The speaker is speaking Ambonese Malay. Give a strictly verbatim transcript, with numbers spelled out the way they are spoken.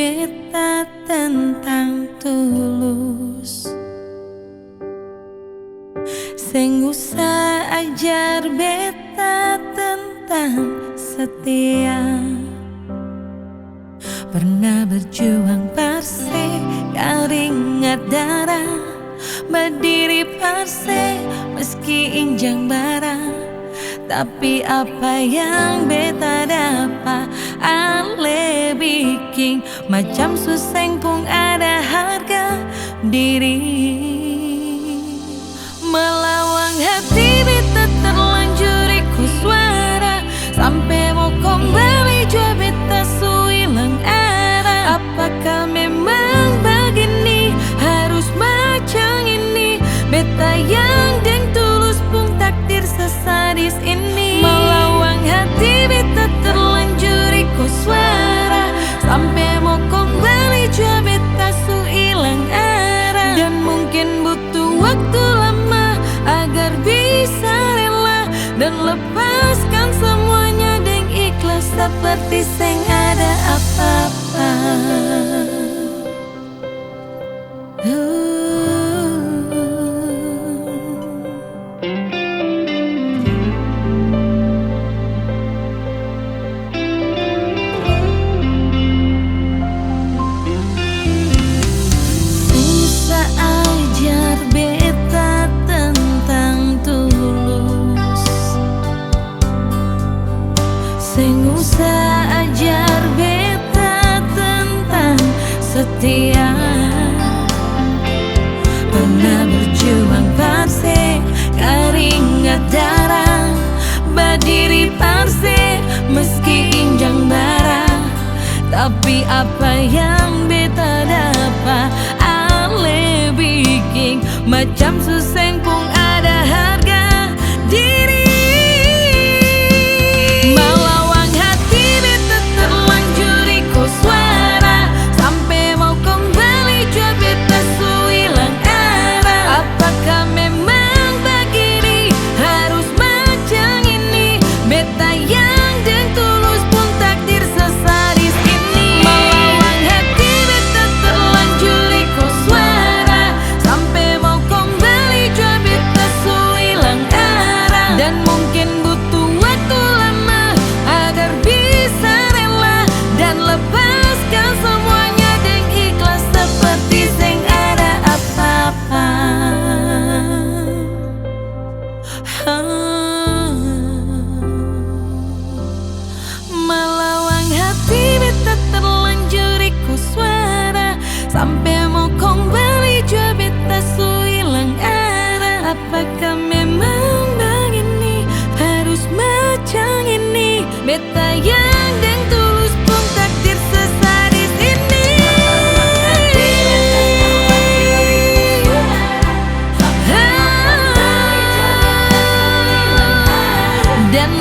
beta tentang tulus. Seng usah ajar beta tentang setia. Pernah berjuang par se, karingat darah, badiri par se, meski injang bara. Tapi apa yang beta dapa, ale biking macam su seng pung ada harga diri. Malawang hati beta terlanjur iko suara, sampe mo kombali jua beta su ilang arah. Apakah memang bagini harus macam ini? Beta yang deng tulus pung takdir sesadis ini. Malawang hati beta terlanjur iko suara, sampe mo kombali jua beta su ilang arah. Dan mungkin butuh waktu lama agar bisa rela dan lepaskan semuanya deng ikhlas seperti seng ada apa-apa. Seng usah ajar beta tentang tulus. Seng usah ajar beta tentang setia. Pernah berjuang par se, karingat darah, badiri par se, meski injang bara. Tapi apa yang beta dapa, ale biking macam su seng pung ada harga diri. Malawang hati beta terlanjur iko suara, sampe mau kombali jua beta su ilang arah. Apakah memang bagini harus macam ini? Beta yang deng tulus pung takdir sesadis ini. Malawang hati beta terlanjur iko suara, sampe mau kombali jua beta su ilang arah. Dan mungkin butuh waktu lama agar bisa rela dan lepaskan semuanya deng ikhlas seperti seng ada apa-apa. Malawang hati beta terlanjur iko suara, sampe mau kombali jua beta su ilang arah. Apakah memang bagini harus macam ini? Beta yang deng tulus pung takdir sesadis ini. Dan